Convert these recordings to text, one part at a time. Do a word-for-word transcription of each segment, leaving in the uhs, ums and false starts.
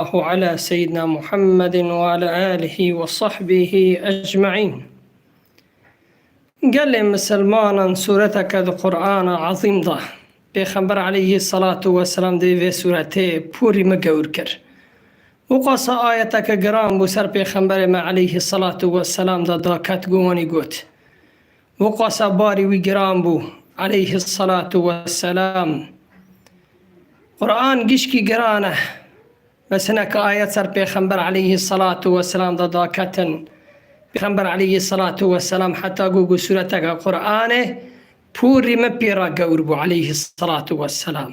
Sallallahu ala seyyidina Muhammedin ve ala alihi ve sahbihi ecmaîn. Gelê misilmanan, sûreteke di Qur'ana Ezîm de Pêxember aleyhî salatu vesselam dê vê sûretê pûrî min gewr kir. Wiqasa ayeteke giran bû ser Pêxemberê me aleyhî salatu vesselam de daket, got, wanî got. Wiqasa barî wî giran bû aleyhî salatu vesselam. Qur'an gişkî giran e. Bes hineke ayet ser Pêxember aleyhî salatu vesselam de daketin. Pêxember aleyhî salatu vesselam heta got, got sûreteke Qur'anê pûrî min pê re gewr bû aleyhî salatu vesselam.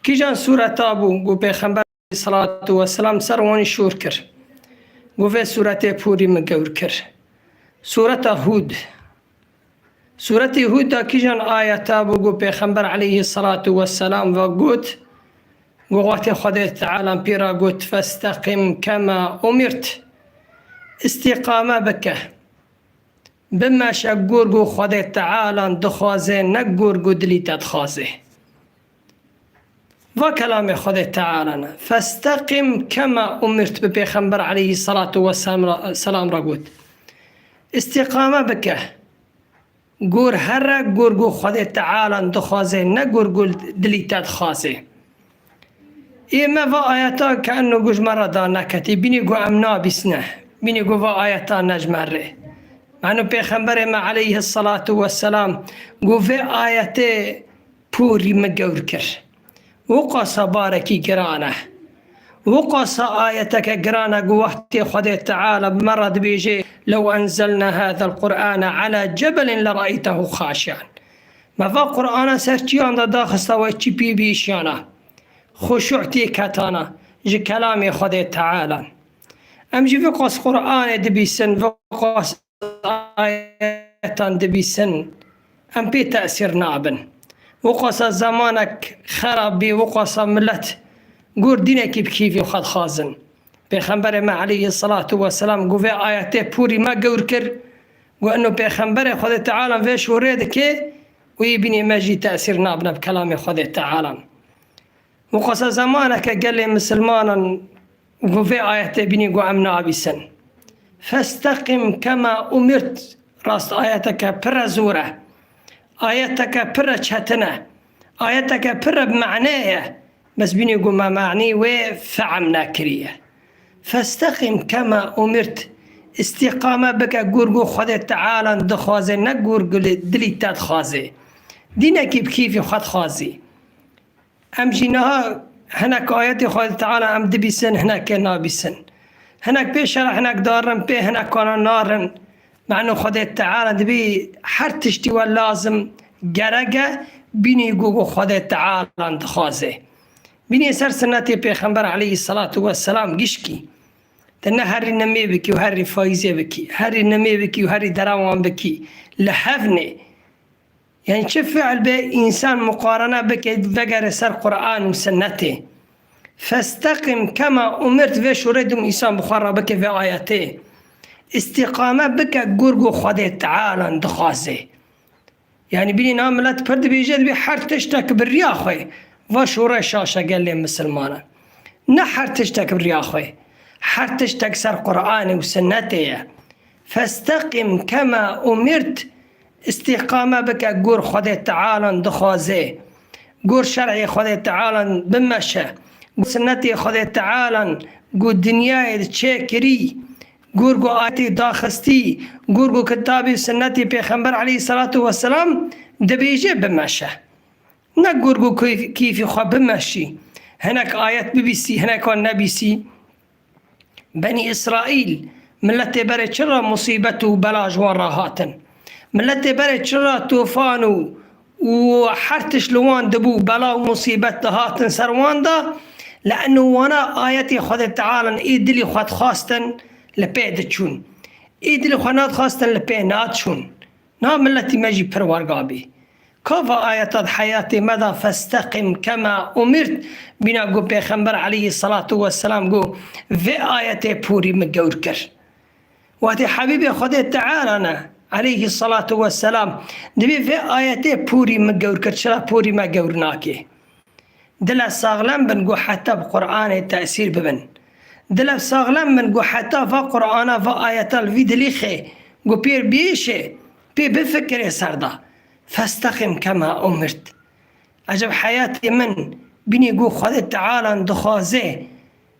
Kîjan sûreta bû, got Pêxember aleyhî salatu vesselam ser wanî şûr kir. Got vê sûretê pûrî min gewr kir. Sûreta Hûd. Sûretê Hûd de kîjan ayeta bû, got Pêxember aleyhî salatu vesselam ve got, got wextê Xwedê Teala pê re got, "Festeqim kema umirt." Îstîqame bike. Bimeşe gor ku Xwedê Teala dixwaze, ne gor ku dilî te dixwaze. Va kelamê Xwedê Teala ne. "Festeqim kema umirt" bi Pêxember aleyhî salatu ve selam re, selam re got. Îstîqame bike. Gor here, gor ku Xwedê Teala dixwaze, ne gor ku dilî te dixwaze. Ê me va ayeta ke eno gu ji me re da neketî, bînî gu em nabîsne, bînî gu va ayeta ne ji me re. Meno Pêxemberê me aleyhî salatu vesselam gu vê ayetê pûrî min gewr kir. Wiqasa barekî giran e. Wiqasa ayeteke giran e gu wextê Xwedê Teala bi me re dibêje, "Lew enzelna hazel Qur'ane ala cebelin leraeytehu xaşian." Me va Qur'ana ser çiyan de daxista we çi pê bihişiyana, xuşû tê ketana ji kelamê Xwedê Teala. Em jî viqas Qur'anê dibîsin, viqas ayetan dibîsin, em pê tesîr nabin. Wiqasa zemanek xerab bî, wiqasa milet gor dînekî bi kîfî xwe dixwazin. Pêxemberê me aleyhî salatu vesselam gu vê ayetê pûrî me gewr kir. Gu eno Pêxemberê Xwedê Teala vê şûrê dike û yê bînê me jî tesîr nabine bi kelamê Xwedê Teala. Wiqasa zemaneke gelê misilmanan gu vê ayetê bînî gu em nabîsin. "Festeqim kema umirt." Rast ayeteke pire zor e. Ayeteke pire çetin e. Ayeteke pire bi mane ye. Bes bînî gu me manî wê fehm nekiriye. "Festeqim kema umirt." Îstîqame bike gor gu Xwedê Teala dixwaze, ne gor gu dilî te dixwaze. Dînekî bi kîfî xwe dixwazî. Em jî niha hinek ayetê Xwedê Teala em dibîsin, hinekê nabîsin. Hinek pê şerh, hinek darin, pê hinek kana narin. Meno Xwedê Teala dibî her tiştî we lazim gerek e, bînî gu gu Xwedê Teala dixwaze. Bînî ser sinnetê Pêxember aleyhî salatu vesselam gişkî. Te ne herî nimê bikî û herî faîzê bikî. Herî nimê bikî û herî derewan bikî. Li hev nê. Yani çi fiil be însan muqarene bike, vegere ser Qur'an û Sunnetê. "Festeqim kema umirt", vê şûrê dum însan bi xwe re bike vê ayetê. Îstîqame bike gor gu Xwedê Teala dixwaze. Yani bînî na milet pir dibêje, dibê her tiştek bi riya xwe. Va şûrê şaşe gelê misilmanan. Ne her tiştek bi riya xwe. Her tiştek ser Qur'anê û Sunnetê ye. "Festeqim kema umirt", îstîqame bike gor Xwedê Teala dixwaze, gor şer'ê Xwedê Teala bimeşe, gor sinnetê Xwedê Teala ku dinyayê çêkirî, gor ku ayetê daxistî, gor ku kitabê sinnetê Pêxember aleyhî salatu vesselam dibêje bimeşe. Ne gor ku keyf-, keyfî xwe bimeşî. Hinek ayet bibîsî, hinek wan nebîsî. Benî Îsraîl, miletê berê çi re musîbet û bela ji wan re hatin? Miletê berê çi re tufan û, û her tişt li wan dibû, bela û musîbet dihatin ser wan de? Li eno wana ayetê Xwedê Teala ê dilî xwe dixwastin, li pê diçûn. Ê dilî xwe nadixwastin, li pê naçûn. Na miletî me jî pir werga bî. Ka va ayeta di heyatê me de "Festeqim kema umirt", bîna ku Pêxember aleyhî salatu vesselam got, vê ayetê pûrî min gewr kir. Wextê Habîbê Xwedê Teala ne, aleyhî salatu vesselam, dibê vê ayetê pûrî min gewr kir, çira pûrî me gewr nake? Dile saxlem bin ku heta bi Qur'anê tesîr bibin. Dile saxlem bin ku heta va Qur'ana, va ayeta li vî dilî xê, ku pê bêşê, pê bifikirê ser da. Festeqim kema umirt. Eceb heyatê min bînî ku Xwedê Teala dixwaze,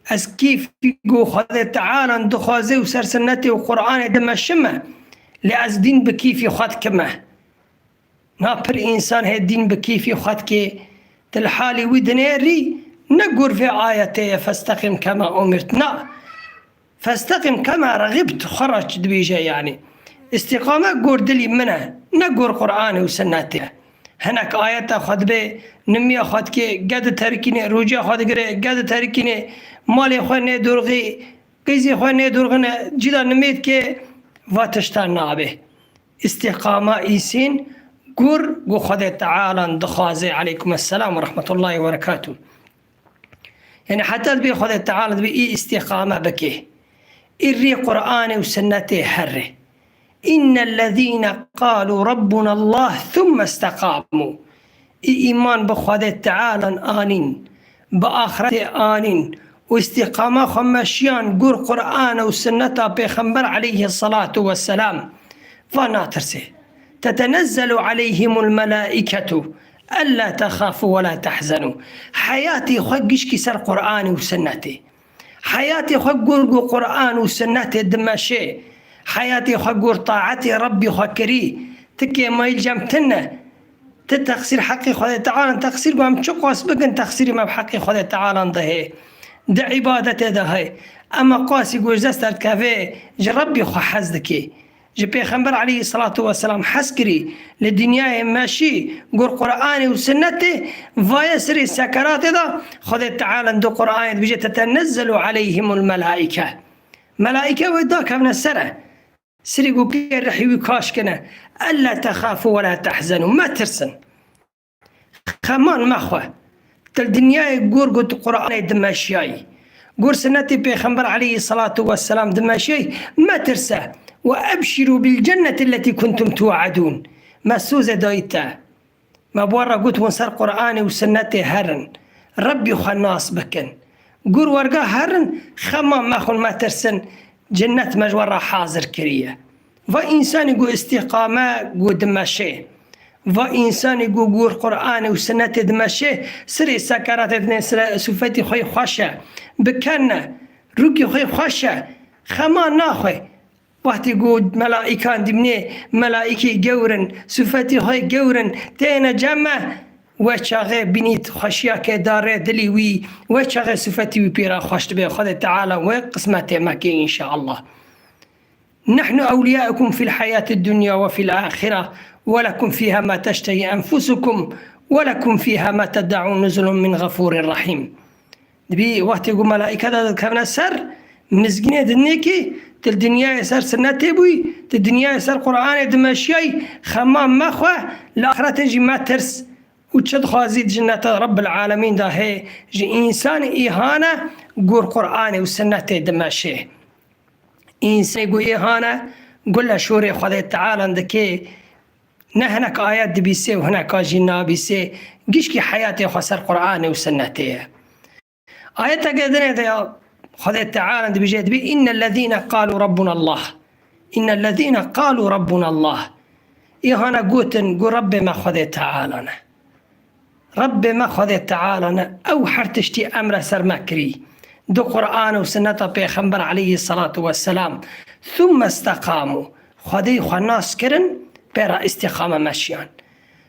ez kêfî ku Xwedê Teala dixwaze û ser sinnetê û Qur'anê dimeşime, lê ez dîn bi kêfî xwe dikime. Na pir însan hê dîn bi kêfî xwe dikê, tu li halî wî dinêrî, ne gor vê ayetê ye, festeqim kema umirt. Na. Festeqim kema regibt, xwe re dibêje, yanî. Îstîqame gor dilî min e, ne gor Qur'anê û sinnetê ye. Hinek ayeta xwe dibê, nimiya xwe dikê, ged diterikînê, rûciya xwe digirê, ged diterikînê, malê xwe nêdorxî, qîzê xwe nêdorxine, cîda nimê dikê, va tişta nabê. Îstîqama îsîn gor ku Xwedê Teala dixwaze. Aleykum esselam ve rahmetullahi ve berekatuh. Yani heta dibê Xwedê Teala dibê î îstîqame bike. Î rê Qur'anê û sinnetê here. İnnellezîne qalû rabbunallah thumme istekamu. Î îman bi Xwedê Teala anîn, bi axretê anîn û îstîqama xwe meşiyan gor Qur'an û sinneta Pêxember aleyhissalatu vesselam. Va natirsê. Tetenezzelu aleyhimul melaiketu ella texafu ve la tehzenu. Heyatê xwe gişkî ser Qur'anê û sinnetê. Heyatê xwe gor ku Qur'an û sinnetê dimeşê. Heyatê xwe gor taetê Rebbî xwe kirî. Ti kêmayî cem tune. Ti teqsîr heqê Xwedê Teala, teqsîr ku em çi qas bikin, teqsîrê me bi heqê Xwedê Teala de heye. Di îbadetê de heye. Ema qasî ku ji dest derdikeve, ji Rebbî xwe hez dike. Ji Pêxember aleyhissalatu vesselam hez kirî, li dinyayê meşî, gor Qur'anê û sinnetê, vaye sirê sekeratê de, Xwedê Teala di Qur'anê dibêje, "Tetenezzelu aleyhimul melaike." Melaike wê dakevne ser e. Sirê ku kê rihî wî kaş kine. "Ella texafu ve la tehzenu." Metirsin. Xeman mexwe. Til dinyayê gor got Qur'anê dimeşiyayî. Gor sinnetê Pêxember aleyhissalatu vesselam dimeşiyayî. Metirse. Ve ebşiru bil cenneti lletî kuntum tu'edûn. Me sozê dayî te. Me bi we re got hûn ser Qur'anê û sinnetê herin. Rebbî xwe nas bikin. Gor werga herin, xema mexwin, metirsin, cinnet me ji we re hazir kiriye. Va însanî ku îstîqame ku dimeşê. Va însanî ku gor Qur'anê û sinnetê dimeşê, sirê sekeratê dinê sire, sifetî xwe xweş e. Bi ken e, rûkî xwe xweş e. Xema naxwe. Wextê ku melaikan dibînê, melaikê gewr in, sifetî xwe gewr in, têne cem me, we çaxê bînît xweşiyake darê dilî wî, we çaxê sifetî wî pê re xweş dibe. Xwedê Teala we qismetê me ke înşaallah. Nehnu ewliyaukum fil hayatid dunya ve fil ahire ve lekum fiha ma teştehi enfusukum ve lekum fiha ma ted'un nuzulun min gafurir rahim. Dibî wextê ku melaîke de dikevine ser mizgînê dinê kî, tu li dinyayê ser sinnetê bûyî, tu dinyayê ser Qur'anê dimeşiyayî, xema mexwe, li axretê jî metirs û çi dixwazî di cinneta Rebbil Alemîn de hê, ji însanê îhane gor Qur'anê û sinnetê dimeşê. Însanê ku îhane gule şûrê Xwedê Teala dikê, ne hinek ayet dibîsê û hineka jî nabîsê, gişkî heyatê xwe ser Qur'anê û sinnetê ye. Ayeteke dinê de ya Xwedê Teala dibêje, dibê, "Innellezîne qalû rabbunallah." Innellezîne qalû rabbunallah. Îhana gotin, got, "Rebbê me Xwedê Teala ne." Rebbê me Xwedê Teala ne. Ew her tiştî emre ser me kirî. Di Qur'an û sinneta Pêxember aleyhissalatu vesselam. Thumme istekamu. Xwedê xwe nas kirin, pê re îstîqame meşiyan.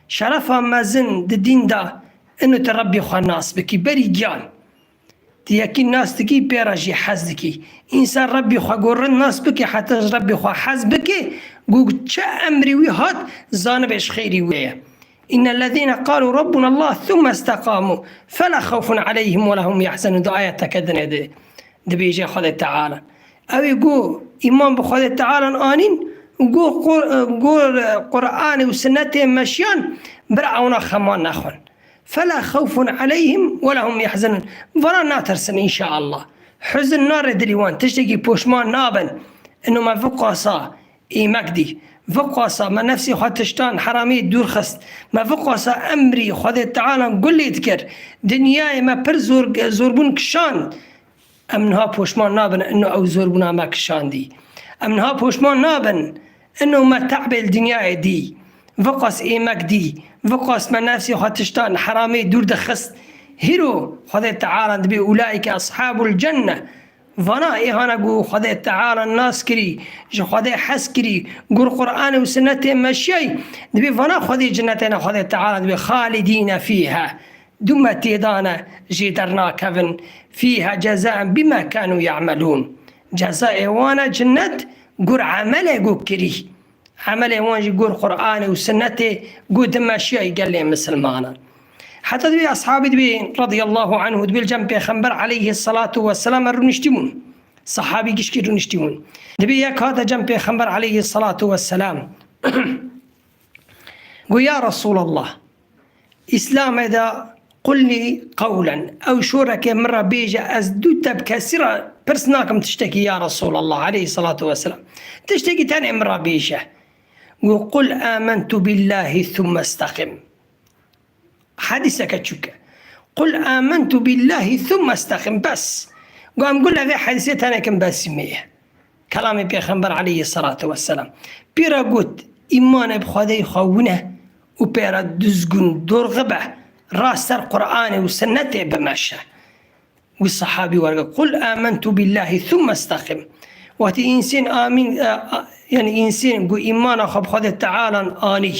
Şerefa mezin di dîn de ino tu Rebbî xwe nas bikî, berî giyan. Tu yekî nas dikî, pê re jî hez dikî. Însan Rebbî xwe ku rind nas bike, heta ji Rebbî xwe hez bike, ku çi emrî wî hat, zanibe ji xêrî wê ye. Innellezîne qalû rabbunallah thumme istekamu fela xewfun aleyhim ve lehum yahzenun. Di ayeteke dinê de dibêje Xwedê Teala. Ew ê ku îman bi Xwedê Teala anîn, ku Qur-, ku Qur'anê û sinnetê meşiyan, bira ewna xema nexwin. Fela xewfun aleyhim ve lehum yahzenun. Vana natirsin înşaallah. Huzn nare dilî wan, tiştekî poşman nabin. Ino me viqasa îmek dî. Viqasa me nefsê xwe tiştan heramî dûr xist. Me viqasa emrî Xwedê Teala gulî dikir. Dinyayê me pir zor, zorbûn kişand. Em niha poşman nabin ino ew zorbûna me kişandî. Em niha poşman nabin ino me te'bê li dinyayê dî. Viqas êmek dî. Viqas me nefsê xwe tiştan heramî dûr dixist. Hîro Xwedê Teala dibê ulaîke eshabul cenne. Vana êhana ku Xwedê Teala nas kirî, ji Xwedê hez kirî, gur Qur'anê û Sunnetê meşiyayî, dibê vana Xwedê cennetê ne, Xwedê Teala dibê xalidîne fîha. Dû me têda ne, jê dernakevin. Fîha cezaen bima kanu ya'melûn. Cezayê wan e cinnet, gur emelê ku kirî. Emelê wan jî gur Qur'anê û Sunnetê ku dimeşiyayî gelê misilmanan. Heta dibê eshabî dibê radiyallahu anhu dibê li cem Pêxember aleyhi salatu vesselam rûniştî bûn. Sahabî gişkî rûniştî bûn. Dibê yek hate cem Pêxember aleyhi salatu vesselam. Got, ya Resulallah, Îslamê de qul lî qewlen. Ew şorekê min re bêje, ez dû te bi kesî re pirs nakim tiştekî ya Resulallah aleyhi salatu vesselam. Tiştekî tenê min re bêje. Got, qul amentu billahi thumme isteqim. Hedîseke çûk e. Qul amentu billahi thumme isteqim. Bes. Got, em gule vê hedîsê tenê kim besî me ye. Kelamê Pêxember aleyhi salatu vesselam. Pê re got, îmanê bi Xwedê xwe wine û pê re dizgûn dorxe be, rast ser Qur'anê û Sunnetê bimeşe. Wî sahabî werge, "Qul amentu billahi thumme isteqim." Wextî însên amîn, e, a, yani însên ku îmana xwe bi Xwedê Teala anî,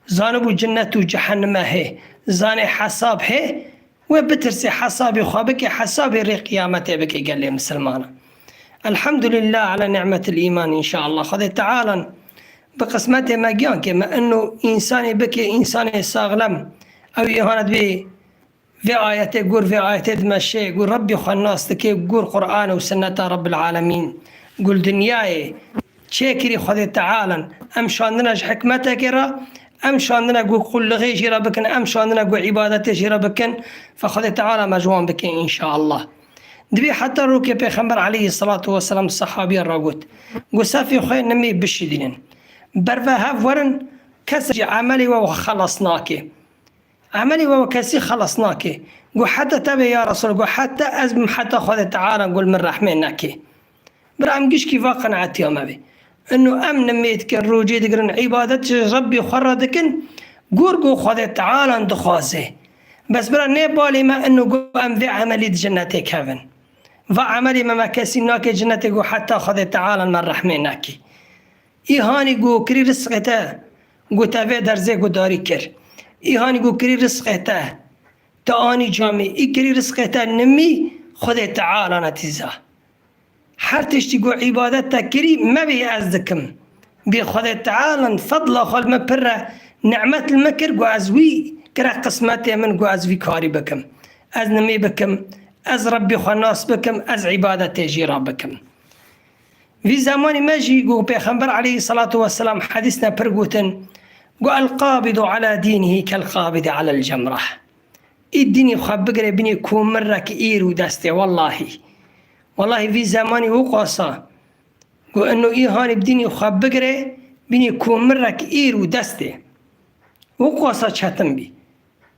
zanibû cinnet û cehenneme hê, zanê hesab hê, wê bitirsê hesabê xwe bike, hesabê rê qiyametê bike gelê misilmana. Elhamdulillah ala ni'metil îman, înşaallah. Xwedê Teala bi qismetê me giyan ke me ino însanê bike, însanê saxlem. Ew îhane dibê vê ayetê, gur vê ayetê dimeşê, gur Rebbî xwe nas dike, gur Qur'an û Sunneta Rebbil Alemîn, gur dinyayê çêkirî Xwedê Teala, em şandine ji hikmetekê re, em şandine gur qullixê jî re bikin, em şandine gur îbadetê jî re bikin, fe Xwedê Teala me ji wan bike înşaallah. Dibê heta rokê Pêxember aleyhi salatu vesselam sahabiyan re got, got, sefê xwe nimê bişidînin. Berve hev werin, kes jî emelê we xelas nake. Emelê we kesî xelas nake. Got, heta tevê ya Resul, got, heta ez bim heta Xwedê Teala got min rehmê neke. Bira em gişkî va qenaetiya me be. Ino em nimê dikin, rocê digirin, îbadet ji Rebbî xwe re dikin, gur got Xwedê Teala dixwaze. Bes bira nê balê me ino got em vê emelî di cennetê kevin. Va emelê me me kesî nake cennetê got heta Xwedê Teala me rehmê neke. Îhanî ku kirî rizqê te, ku te vê derzê gudarî kir. Îhanî ku kirî rizqê te, te anî camî, î kirî rizqê te nimî, Xwedê Teala ne tîza. Her tiştî ku îbadet te kirî, mebê ez dikim. Bê Xwedê Teala fedla xwe li min pir re nimet li min kir, ku ez wî kire qismetê min, ku ez vî karî bikim. Ez nimî bikim, ez Rebbî xwe nas bikim, ez îbadetê jî re bikim. Vî zemanî me jî ku Pêxember aleyhî salatu vesselam hedîs ne pir gotin, got, "El-qabidu ala dînihî kel-qabidi alel cemrah." Î dînî xwe bigire bînî komirek îr û destê, wellahî. Wellahî vî zemanî wiqasa, got, ino î hanî bi dînî xwe bigire bînî komirek îr û destê. Wiqasa çetin bî.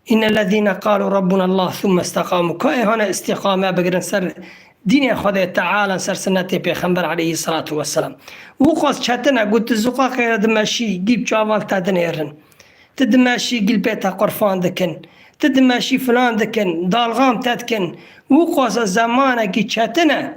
Înnellezîne qalû rabbunallah thumme istekamu. Ka ê hane îstîqame bigirin ser dînê Xwedê Teala, ser sunnetê Pêxember aleyhî salatu vesselam. Wiqas çetin e, got tu ziqaqê re dimeşî, gî bi çavan te dinêrin. Tu dimeşî, gî li pê te qurfan dikin. Tu dimeşî, filan dikin, dalgam te dikin. Wiqas e, zemanekî çetin e.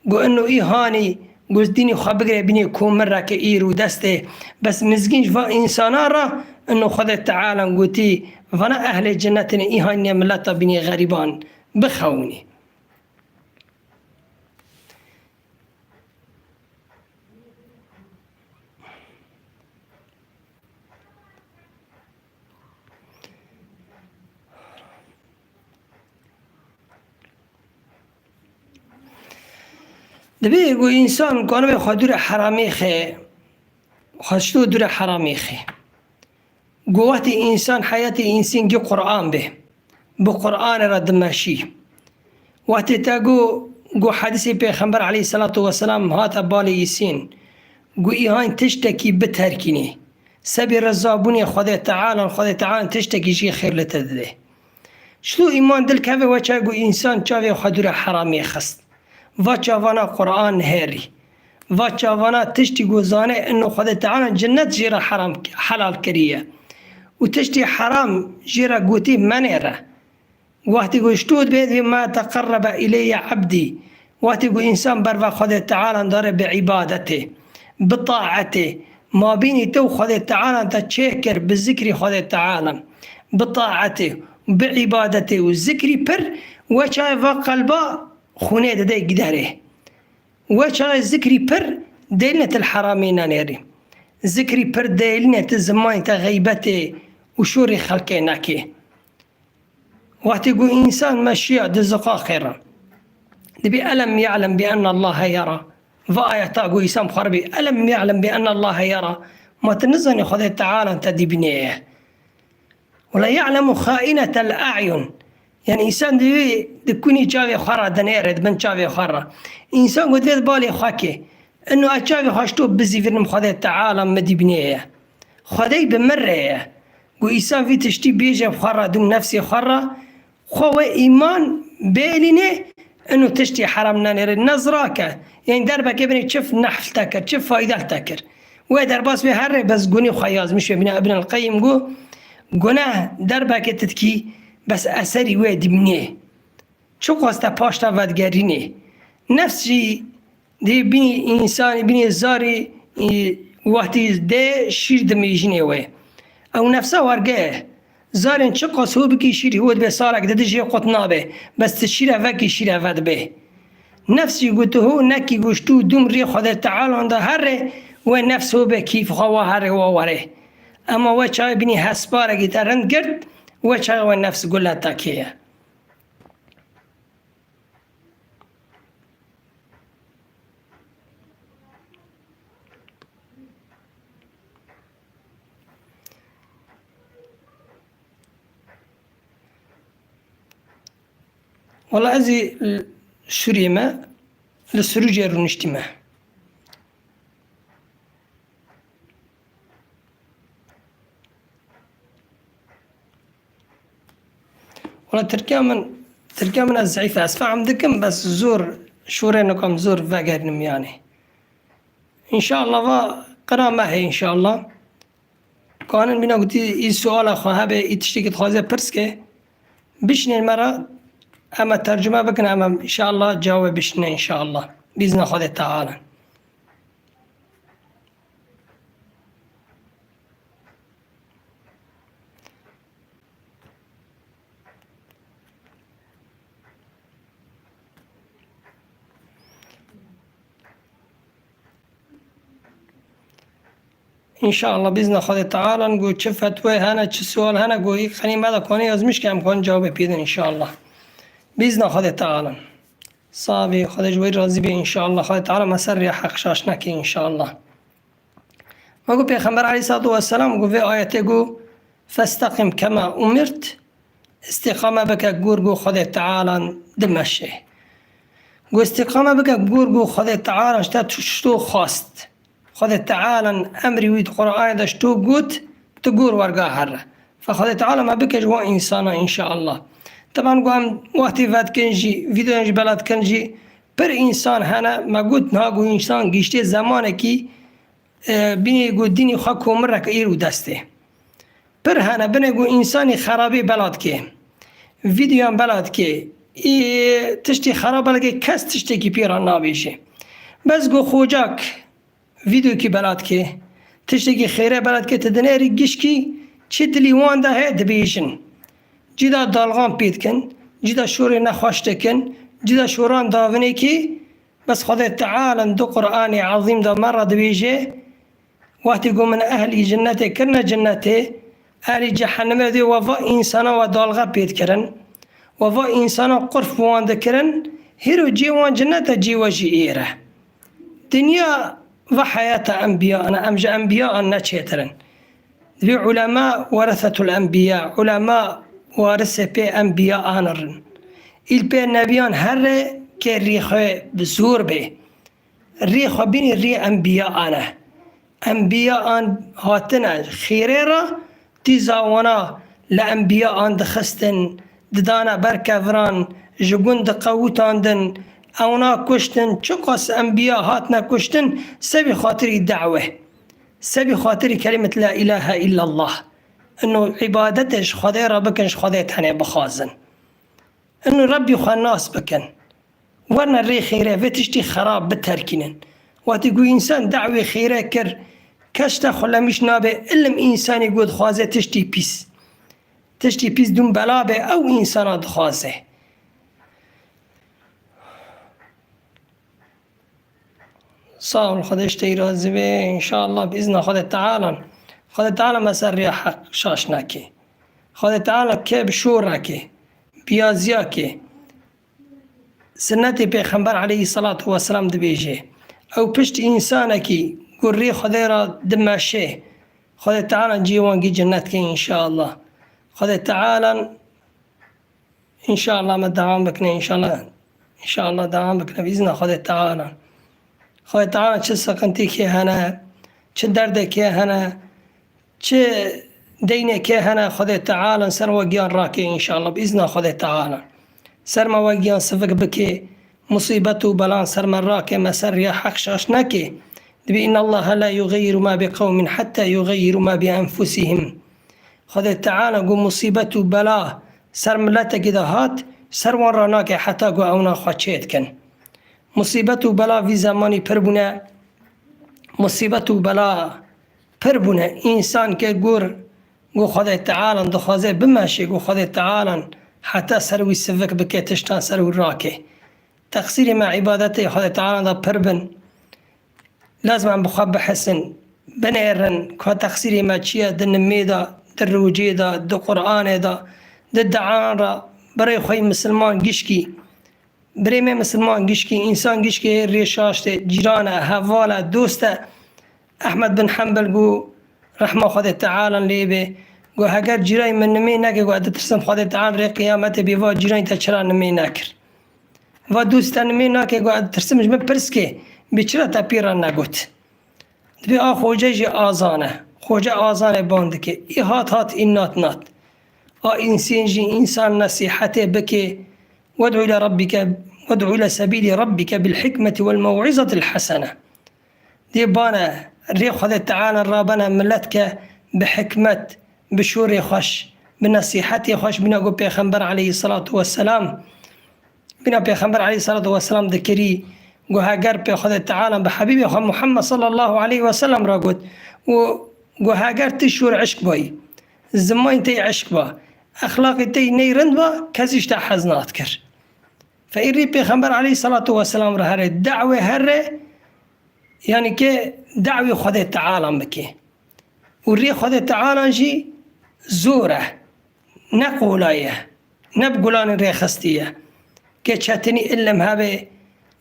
Got, ino î hanî, got, dînî xwe bigire bînê komireke îr û destê. Bes mizgîn ji van însana re, ino Xwedê Teala gotî, vana ehlê cennetinê î hanî mileta bînê xerîban bixewinî. Dibê ku însan kanibe xwe dûre heramê xe, xwe ji dûre heramê xe. Ku wextê însan heyatê însîn gi Qur'an be, bi Qur'anê re dimeşî. Wextê te got, got hedîsê Pêxember aleyhisselatu vesselam hate balê îsîn. Got, îhan tiştekî biterkînî. Sebî rezabûnê Xwedê Teala, Xwedê Teala tiştekî jî xêr li te dide. Çilo îman dil keve we çav got însan çavê xwe dûra heramê xist. Va çavana Qur'an nihêrî. Va çavana tiştî ku zane ino Xwedê Teala cinnet jê re heram, helal kiriye. Û tiştî heram jê re gotî menêre. Wextî ku ji tu dibê, dibê ma teqerrebe ileyye ebdî. Wextî ku însan berva Xwedê Teala dare bi îbadetê, bi taetê, mabînî te û Xwedê Teala te çêkir bi zikrî Xwedê Teala, bi taetê, bi îbadetê û zikrî pir, we çaye va qelba xûnê dide giderê. We çaye zikrî pir dêline til heramê nanêrî. Zikrî pir dêline ti zimanî te xeybetê û şorê xelkê nekê. Wextê ku însan meşiya di ziqaqê re, dibê elem ya'lem bi enne Allahe yera. Va ayeta ku însan bi xwe re bê, elem ya'lem bi enne Allahe yera. Ma tu nizanî Xwedê Teala te dîbînê ye. Wela ya'lemu xainetel a'yun. Yani însan divê di kunî çavê xwe re dinêre, di bin çavê xwe re. Însan ku divê di balê xwe ke, ino ez çavê xwe ji to bizîvirnim Xwedê Teala min dîbînê ye. Xwedê bi min re ye. Ku însan vî tiştî bêje bi xwe re, dûm nefsê xwe re, xwe we îman bêlîne, ino tiştî heram nanêre, nezra ke. Yani derbeke binê çi nehf te kir, çi fayde te kir. We derbas wê herre bes gunî xwe yazmiş wê bîne. Ibn el-Qayyim got, guneh derbeke titkî bes eserî wê dimnê. Çiqas te paş te vedigerînê. Nefs jî dê bînî însanî, bînî zarî, e, wextî dê şîr dimêjînê wê. Ew nefsa werge ye. Zarên çiqas hû bikî şîrî hû dibe salek didi jê qut nabe. Bes ti şîre vekî şîre vedibê. Nefsî ku tu hû nekî ku ji tu dûm rê Xwedê Teala da herre, we nefs hû be kîf xwe wa herre wa were. Ema we çaye bînî hesparekî te rind girt, we çaye we nefs gule te kê ye. Wala ez ê li Sûriyê me, li Sirûcê rûniştî me. Wala Tirkiya min, Tirkiya min ez zeîf e. Ez fehm dikim, bes zor şûrê nikom zor vegerînim yani. Înşallah va qira me heye înşallah. Kanin bîna gotî î suala xwe hebe, î tiştekî dixwaze pirs ke, bişinên me re, em e tercüme bikin, em e înşallah cawê bişine înşallah. Bîzna Xwedê Teala. Înşallah, bîzna Xwedê Teala, ku çi fetwe hene, çi sual hene, ku î xenî me de kone yazmiş ke em kon cewabê pêdin înşallah. Bîzna Xwedê Teala. Sabî, Xwedê ji we razî bê înşallah. Xwedê Teala me ser rêya heq şaş neke înşallah. Wekî Pêxember aleyhissalatu vesselam got vê ayetê got, "Festeqim kema umirt", îstîqame bike gor got Xwedê Teala dimeşe. Got îstîqame bike gor got Xwedê Teala ji te tu çi to xwest. Xwedê Teala emrî wî di Qur'anê de ji to got, tu gor werga here. Fe Xwedê Teala me bike ji wan însana înşallah. Teban got em wextê vedikin jî, vîdeoyan jî bela dikin jî, pir însan hene, me got niha got însan gihiştê zemanekî, e, bînê ku dînî xwe komir reke îr û destê. Pir hene, binê ku însanî xerabî bela dike. Vîdeoyan bela dike. Î tiştê xerab bela dike, kes tiştekî pê re nabêje. Bes ku xocak vîdeokî bela dike, tiştekî xêre bela dike, tu dinêrî gişkî çi dilî wan de heye dibêjin. Cî de dalxan pê dikin, cî de şorê nexweş dikin, cî de şoran davinê kî Bes Xwedê Teala di Qur'anê Ezîm de me re dibêje, wextî ku min ehlî cinnetê kirine cinnetê, ehlî cehennemê dê we va însana we dalxe pê dikirin, we va însana qurf bi wan dikirin, hîro cê wan cinnete cê we jî êr e. Dinya va heyata enbiya ne, em ji enbiya ne çêtir in. Dibê ulema weresetul enbiya, ulema warisê pê enbiya anirin. Îl pê nebiyan herre ke rî xwe bi zor bê. Rî xwe bînî rî enbiya ane. enbiya an hatine xêrê re, tîza wana li enbiya an dixistin, didane ber keviran, ji gund diqewitandin, ewna kuştin, çiqas enbiya hatine kuştin, sebî xatirî da'we, sebî xatirî kelimet la ilahe illallah. Ino îbadetê ji Xwedê re bikin, ji Xwedê tenê bixwazin. Ino Rebbî xwe nas bikin. Werine rê xêrê, vê tiştî xerab biterkînin. Wextî ku însan da'wê xêrê kir, kes te xulemîş nabe, ilim însanî ku dixwaze tiştî pîs. Tiştî pîs dûn bela be, ew însana dixwaze. Sağ ol, Xwedê ji te razî be, înşallah, bi îzna Xwedê Teala. Xwedê Teala me ser rêya heq şaş nake. Xwedê Teala kê bi şûr nake, bi yaziya ke. Sinnetê Pêxember aleyhissalatu vesselam dibêje, ew pişt însanekî ku rê Xwedê re dimeşe, Xwedê Teala cihê wan gî cennet ke înşallah. Xwedê Teala înşallah me dewam bikine, înşallah. Înşallah dewam bikine, bi îzna Xwedê Teala. Xwedê Teala çi siqintîkê hene, çi derdekê hene, çi deynekê hene, Xwedê Teala ser we giyan rake înşallah, bi îzna Xwedê Teala. Ser me we giyan sivik bike, musîbet û belan ser me rake, me ser riya heq şaş neke. Dibê, inna Allaha la yughayyiru ma bi qewmin hatta yughayyiru ma bi enfusihim. Xwedê Teala got, musîbet û bela ser miletekî de hat, ser wan re nake heta ku ewna xwe çê dikin. Musîbet û bela vî zemanî pir bûne. Musîbet û bela pir bûne. Însan ke gur, gu Xwedê Teala dixwaze bimeşe, gu Xwedê Teala heta ser wî sivik bike, tiştan ser wî rake. Teqsîrê me îbadetê Xwedê Teala de pir bin. Lazim em bi xwe bihesin, binêrin ku teqsîrê me çi ye di nimê de, di rojê de, di Qur'anê de, di duan re, birê xwe yî misilman gişkî. Birê me misilman gişkî, însan gişkî rê şaş tê, cîran e, heval e, dost e. Ehmed bin Hembel got, rehma Xwedê Teala lê be, got, heger cîrayî min nimê neke, got, ez ditirsim Xwedê Teala rê qiyametê bê va cîrayî te çira nimê nekir. Va dost te nimê nake, got, ez ditirsim ji min pirs ke, bê çira te pê re negot. Dibê a xoce jî azan e. Xoce azanê ban dike. Î hat hat, î nat nat. A însên jî însan nesîhetê bike. Wed'u ile rabbike, wed'u ile sebîlî rabbike bil hikmeti wel mew'izatil hesene. Dê bane rê Xwedê Teala rabene milet ke bi hikmet, bi şûrê xweş, bi nesîhetê xweş bîna ku Pêxember aleyhisselatu vesselam Bîna Pêxember aleyhissalatu vesselam dikirî, got, heger pê Xwedê Teala bi Habîbê xwe Muhammed sallallahu aleyhi ve sellem re got û got, heger tu şûr eşq bayî, zimanê te eşq ba, exlaqê te ney rind ba, kesî ji te hez nadikir. Fe îrî Pêxember aleyhissalatu vesselam re here, da'wê here, yanî ke da'wê Xwedê Teala bike. Û rê Xwedê Teala jî zor e, ne qolay e, ne bi gulanê rêxistî ye. Ke çetinî ilim hebe,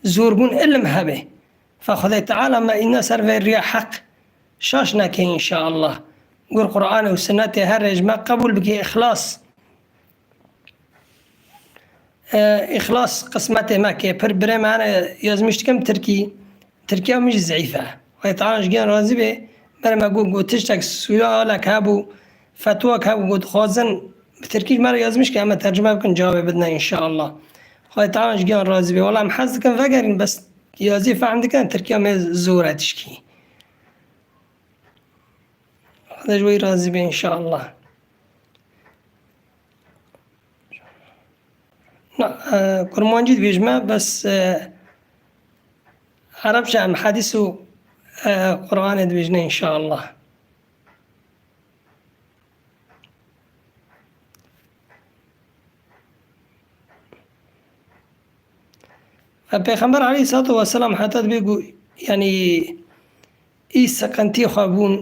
zorbûn ilim hebe. Fe Xwedê Teala me îna ser vê riya heq şaş neke înşallah. Gur Qur'anê û sinnetê her rê ji me qebûl bike, îxlas. E, îxlas qismetê me ke pir birê me hene yazmîş dikim tirkî. Tirkiya min jî zeîf e. Xwedê Teala ji giyan razî be. Berê me got, got tiştek sualek hebû, fetwak hebû, got dixwazin bi tirkî ji me re yazmîş ke em ê tercime bikin, cewabê bidine înşallah. Xwedê Teala ji giyan razî be. Wela em hez dikin vegerin, bes yazî fehm dikin, tirkiya me zor e tişkî. Xwedê ji wî razî be înşallah. Na, e, kurmancî dibêjime, bes, e, erebçe em hedîs û, e, Qur'anê dibêjine înşallah. Ve Pêxember aleyhissalatu vesselam heta dibê ku, yanî, î seqentî xwe bûn,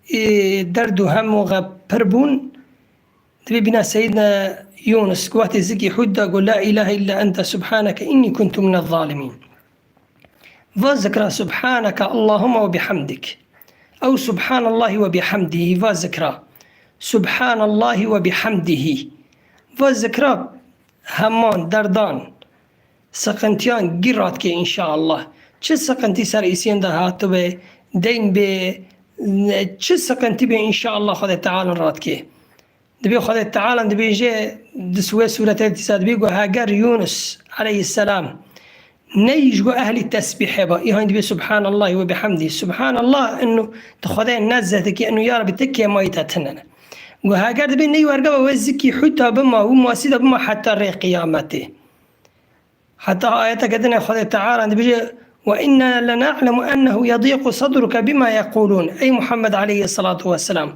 î derd û hem û xwe pir bûn, dibê bîna Seyyidina Yunus, ku wextê zikî Hûd da, got, "La ilahe illa ente subhaneke inni kuntu minez zalimîn." Va zikra subhaneke Allahumma ve bihamdik. Ew subhanallahi ve bihamdihi, va zikra subhanallahi ve bihamdihi. Va zikra heman derdan, siqintiyan gîr radike înşallah. Çi siqintî ser îsên de hatibe, deyn bê, çi siqintî bê, înşaallah Xwedê Teala radikê. Dibê Xwedê Teala dibêje, di wê sûretê dîsa dibê ku heger Yûnus aleyhisselam neyî ji ku ehlî tesbîhê ba, îhan dibê Subhanallahi ve bihamdî. Subhanallah, inu tu Xwedê nezzeh dikî, inu ya Rabbi tu kêmayî te tune ne. Ku heger dibê neyî werga ve wê zikî hûta bima, wî masî de bima heta rê qiyametê. Heta ayeteke din e Xwedê Teala dibêje, "Ve inna lena'lemu ennehu yadîqu sadruke bima yeqûlûn." Ey Muhammed aleyhisselatu vesselam,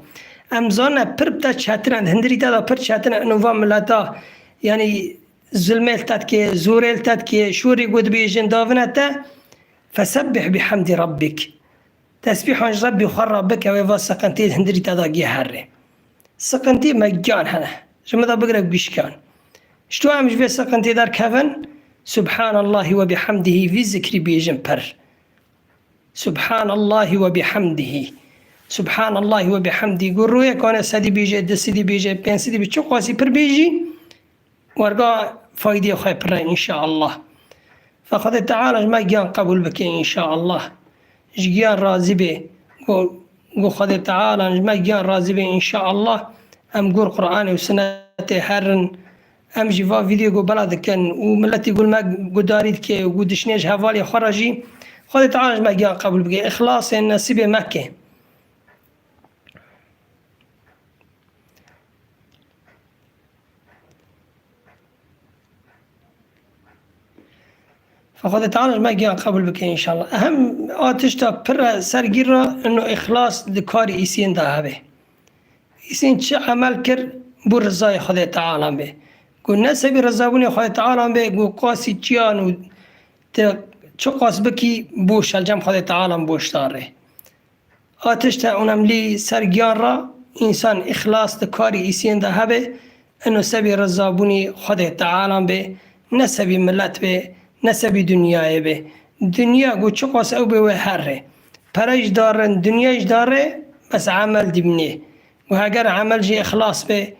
em zanine pir bi te çetin e, di hindirî te de pir çetin e, inu van mileta, yanî zulmê li te dike, zorê li te dike, şûrî ku dibêjin davine te, "Fesebbih bihamdi rabbik." Tesbîhan ji Rebbî xwe re bike, wê va siqintiyê di hindirî te de giya herre. Siqintî me giyan hene. Ji min de bigire gişkan. Ji tu em ji vê siqintî derkevin, Subhanallahi ve bihamdihi, vî zikrî bêjin pir. Subhanallahi ve bihamdihi. Subhanallahi ve bihamdihi. Gu rûyê kane sedî bêje, du sedî bêje, pênc sedî bêje, çi qasî pir bêjî, werga faydê xwe pir e, înşaallah. Fe Xwedê Teala ji me giyan qebûl bike, înşaallah. Ji giyan razî bê. Go, go Xwedê Teala ji me giyan razî bê, înşaallah. Em gur Qur'anê û Sunnetê herin. Em jî va vîdeo go bela dikin û miletî gur me gudarî dike û gu dişinê ji hevalê xwe re jî. Xwedê Teala ji me giyan qebûl bike. Îxlasê nesîbê me ke. Fe Xwedê Teala ji me giyan qebûl bike înşallah. Ehem a tişta pir e ser gîr re, ino îxlas di karî îsên de hebe. Îsên çi emel kir, bû rizayê Xwedê Teala be. Ku ne sebî rizabûnê Xwedê Teala be, ku qasî çiyan û te çi qas bikî, bû şelcem Xwedê Teala boş dare. A tişta onemlî ser giyan re, însan îxlas di karî îsiyên de hebe, ino sebî rizabûnî Xwedê Teala be, ne sebî milet be, ne sebî dinyayê be. Dinya ku çiqas ew be wê herre. Pere jî dare, dinya jî dare, bes emel dîmnê. Û heger emel jî îxlas be,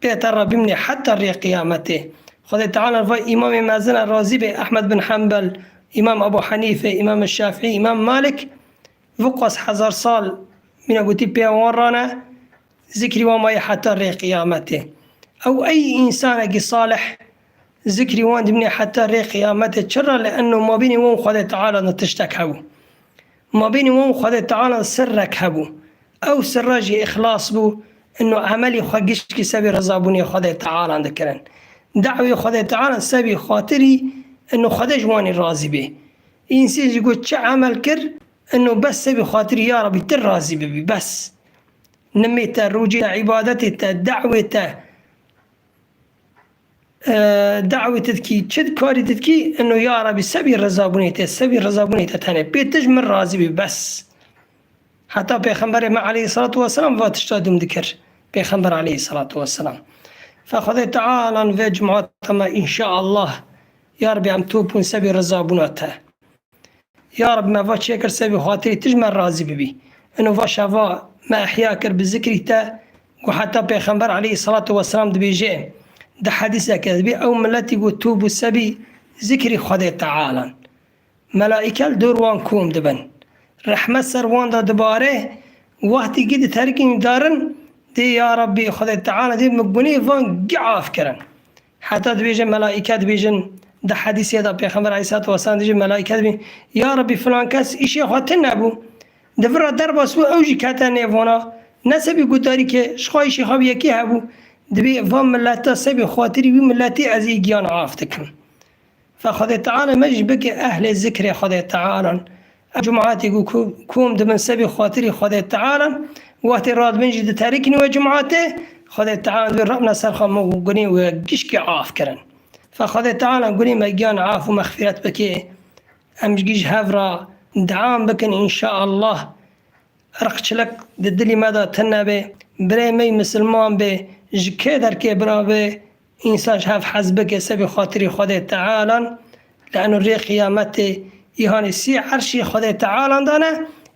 bê te re bimnê heta rê qiyametê. Xwedê Teala va Îmamê mezin e razî bê, Ehmed bin Hembel, Îmam Ebu Henîfe, Îmam Şafî, Îmam Malik, viqas hezar sal mîna gotî pê wan rane, zikrî wan mayê heta rê qiyametê. Ew ey însanekî salih zikrî wan dimnê heta rê qiyametê. Çira? Li enno mabînê wan Xwedê Teala de tiştek hebû. Mabînê wan Xwedê Teala sirrek hebû. Ew sirra jî îxlas bû, ino emelî xwe gişkî sebî rizabûnê Xwedê Teala dikirin. Dawê Xwedê Teala sebî xatirî, ino Xwedê ji wanî razî bê. Însî jî got çi emel kir, ino bes sebî xatirî ya Rabî tu razî bibî, bes. Nimê te, rûcê te, îbadetê te, dawê te, e, dawê te dikî, çi karî te dikî, ino ya Rabî sebî rizabûnê te, sebî rizabûnê te tenê. Pê tu ji min razî bî, bes. Heta Pêxemberê me aleyhissalatu vesselam va tişta dûm dikir. Pêxember aleyhissalatu vesselam. Fe Xwedê Teala vê cumata me înşaallah, ya Rabî em top bûn sebî rizabûna te. Ya Reb, me va çêkir sebî xatirî tu ji me razî bibî. Ino va şeva me ehya kir bi zikrî te, ku heta Pêxember aleyhissalatu vesselam dibêje, di hedîseke dibê ew miletî ku tû bû sebî zikrî Xwedê Tealan. Melaîke li dor wan kom dibin. Rehmet ser wan de dibare, wextî gî di terikî darin, dê ya Rabbî Xwedê Teala dê min gunê van gî af kirin. Heta dibêje melaîke dibêjin, di hedîsê de Pêxember aleyhissalatu vesselam dibêje melaîke dibê, "Ya Rabbî, filan kes îşê xwe tune bû. Di vir re derbas bû, ew jî kete nêvana. Ne sebî gudarî ke ji xwe îşê xwe bi yekî hebû." Dibê van mileta sebî xatirî wî miletî ez ê giyan af dikim. Fe Xwedê Teala me jî bike ehlê zikrê Xwedê Tealan. Ev cumatê ku ku-, kom dibin sebî xatirî Xwedê Tealan, wextê radibin jî diterikîn wê cumatê, Xwedê Teala dibê rabne ser xwe min gunê wê gişkê af kirin. Fe Xwedê Teala gunê me giyan af û mexfîret bike. Em jî gî ji hev re deam bikin înşaallah. Irqçilik di dilî me de tune be, birê me yî misilman be, ji kê derkê bira be, însan ji hev hez bike sebî xatirî Xwedê Tealan, li eno rê qiyametê îhanê sî erşî Xwedê Tealan de ne,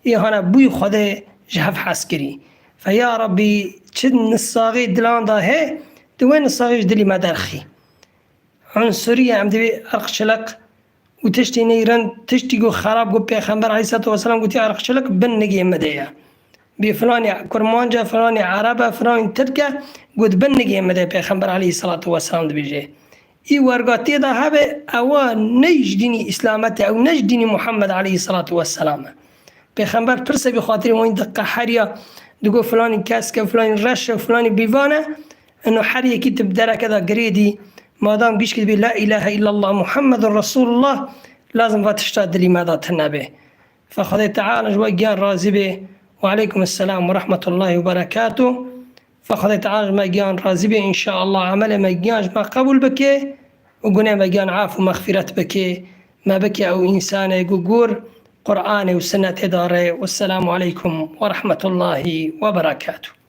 îhane bûyî Xwedê ji hev hez kirî. Fe ya Rabbî, çi nisaxî dilan de hê, di wê nisaxî ji dilî me derxî. Unsuriye em divê irqçilik û tiştî neyrin, tiştî ku xerab ku Pêxember aleyhissalatu vesselam gotiye, irqçilik bin nigê min de ye. Bê filanî Kurmanc e, filanî Ereb e, filanî Tirk e, got bin nigê min de Pêxember aleyhissalatu vesselam dibêje. Î werga tê de hebe, ewa ne ji dînî Îslamet e, ew ne ji dînî Muhammed aleyhissalatu vesselam e. Pêxember pirse bi xatirê wan diqeheriya, digo filanî kesk e, filanî reş e, filanî bîvan e. Ino her yekî tu bi dereke de girêdî, madam gişkî dibê la ilahe illallah Muhammedun Resulullah, lazim va tişta dilî me de tune be. Fe Xwedê Teala ji we giyan razî be. Ve aleykum selam ve rahmetullahi ve berekatuh. Fe Xwedê Teala ji me giyan razî be, înşaallah emelê me giyan ji me qebûl bike û gunê me giyan af û mexfîret bike. Me bike ew însanê ku gor Qur'anê û Sunnetê dare. Wesselamu aleykum ve rahmetullahi ve berekatuh.